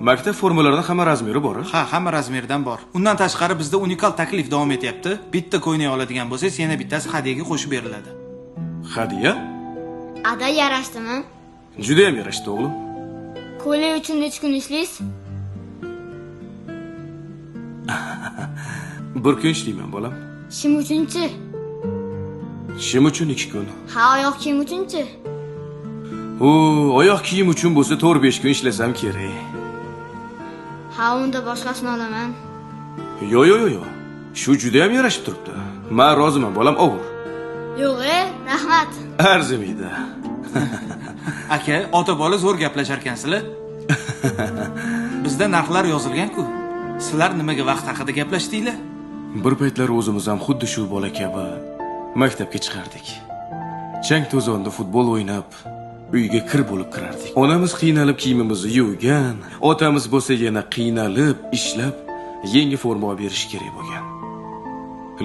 Maktab formalarining hamma razmeri bor. Ha, hamma razmerdan bor. Undan tashqari bizda unikal taklif davom etyapti. Bitta ko'ylak oladigan bo'lsangiz, yana bittasi hadyaga qo'shib beriladi. Hadya? Ada yarashdimi? Juda ham yarashdi, o'g'lim. Ko'ylak uchun necha kun ishlaysiz? Bir kun ishlayman, bolam. Shim uchunchi? Shim uchun 2 kun. Ha, oyoq kiyim uchunchi? O, oyoq kiyim uchun bo'lsa 4-5 kun ishlasam kerak. Ha, unda boshqasini olaman. Yo, yo, yo, yo. Shu juda ham yarashib turibdi. Men roziman, bolam, ovur. Yo'q, rahmat. Arzimaydi. Aka, ota bola zo'r gaplashar ekansizlar. Bizda narxlar yozilgan-ku. Sizlar nimaga vaqt haqida gaplashdinglar? Bir paytlar o'zimiz ham xuddi shu bola kabi maktabga chiqardik. Chang to'zonda futbol o'ynab, uyga kir bo'lib kirardik. Onamiz qiynalib kiyimimizni yuvgan, otamiz bo'lsa yana qiynalib ishlab yangi forma olib berish kerak bo'lgan.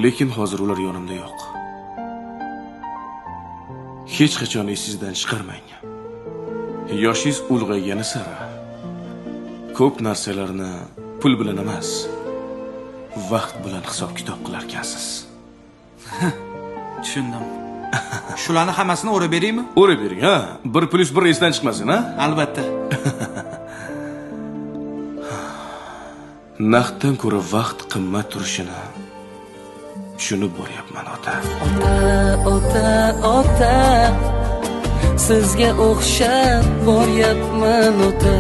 Lekin hozir ular yonimda yo'q. Hech qachon esingizdan chiqarmang. Yoshingiz ulg'aygani sari ko'p narsalarni pul bilan emas, vaqt bilan hisob-kitob qilar ekansiz. Tushundim. Shularni hammasini o'rab beraymi? O'rab bering, ha. 1 + 1 esdan chiqmasin, ha? Albatta. Naqddan ko'ra vaqt qimmat turishini tushunib boryapman, ota. Ota, ota, ota, sizga o'xshab boryapman, ota.